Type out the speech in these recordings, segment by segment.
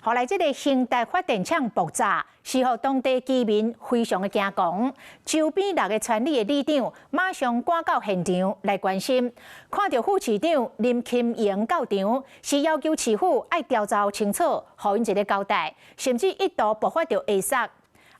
予來這個興達發電廠爆炸，是予當地居民非常的驚惶。周邊六个村里的里長馬上趕到現場來關心，看著副市長林金榮到場，是要求市府愛調查清楚，予𪜶一个交代，甚至一度爆發著會殺。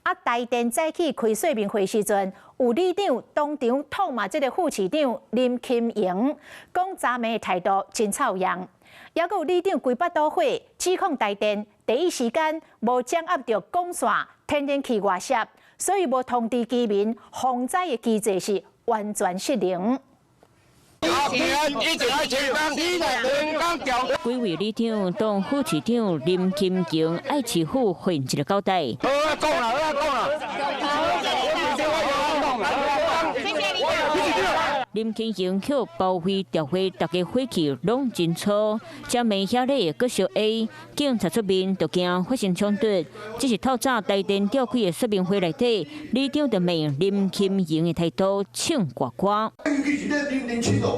啊，台電早起開說明會時陣，有里長當場痛罵這个副市長林金榮，講昨暝的態度真臭樣。抑閣有里長規腹肚火，指控台電第一時間無掌握著管線天然氣外泄，所以無通知居民防災的機制是完全失靈。幾位里長當副市長林金榮愛市府予𪜶一个交代。好啊，講啦，好啊，講啦。林金榮去包圍調會，大家火氣攏真粗，遮暝遐咧閣相下，警察出面就驚發生衝突。這是透早台電召開的說明會內底，里長就罵林金榮的態度唱歌歌。尤其是咧林林市長，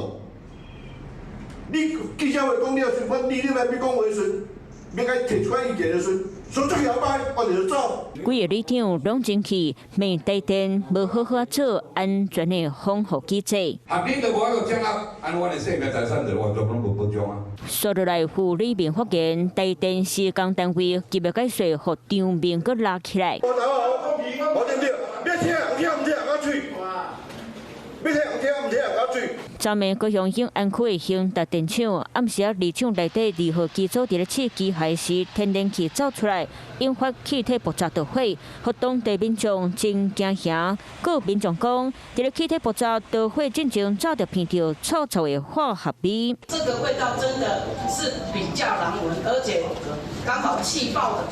你記者會講了時，阮你你來欲講話時，欲共提出來意見的時，說這個搖擺，我就走。幾个里長攏真氣，罵台電無好好做安全的防護機制。啊，你都無法度掌握，按阮的生命財產就完全攏無保障啊。紲落來，副里面發言，台電施工單位急欲解說，予場面閣拉起來。我我對不對？別聽，聽毋聽？我喙。別聽，聽毋聽？我喙。昨暝高雄永安區的興達電廠，暗時仔二廠內底二號機組佇咧試機械時，天然氣走出來，引發氣體爆炸著火，予當地民眾真驚嚇。閣有民眾講，佇咧氣體爆炸著火進前，早就聞著臭臭的化學味。這個味道真的是比較難聞，而且剛好氣爆的，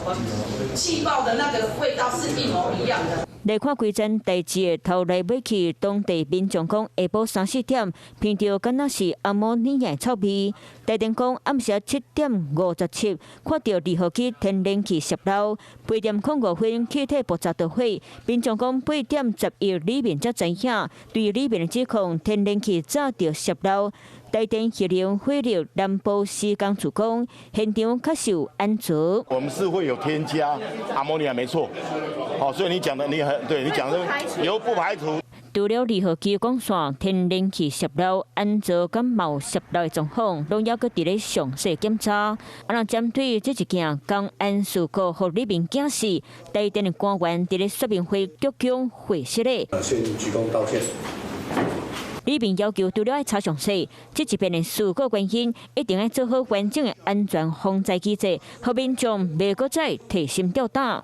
氣爆的那個味道是一模一樣的。來看規件代誌的頭來尾去，當地民眾講，下晡三四點，聞著敢若是阿摩尼亞臭味。台電講，暗時7點57，看著二號機天然氣洩漏，8點05分氣體爆炸著火。民眾講，8點11里面才知影，對里面的指控，天然氣早就洩漏。台電核能火力南部施工處講，現場確實有安全。我們是會有添加阿摩尼亞，沒錯。好，所以你講的你很對，你講的有不排除。除了二號機管線天然氣洩漏，安全敢有洩漏的狀況，攏猶閣佇咧詳細檢查。啊，若針對這一件工安事故，予里民驚死，台電的官員佇咧說明會鞠躬回釋咧。先鞠躬道歉。里面要求除了愛查詳細，這一遍的事故原因，一定愛做好完整的安全防災機制，予民眾袂閣再提心吊膽。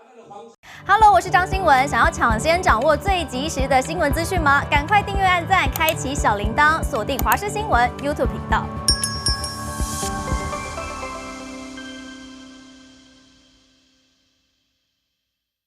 Hello，我是張新聞，想要搶先掌握最及時的新聞資訊嗎？趕快訂閱、按讚、開啟小鈴鐺，鎖定華視新聞 YouTube 頻道。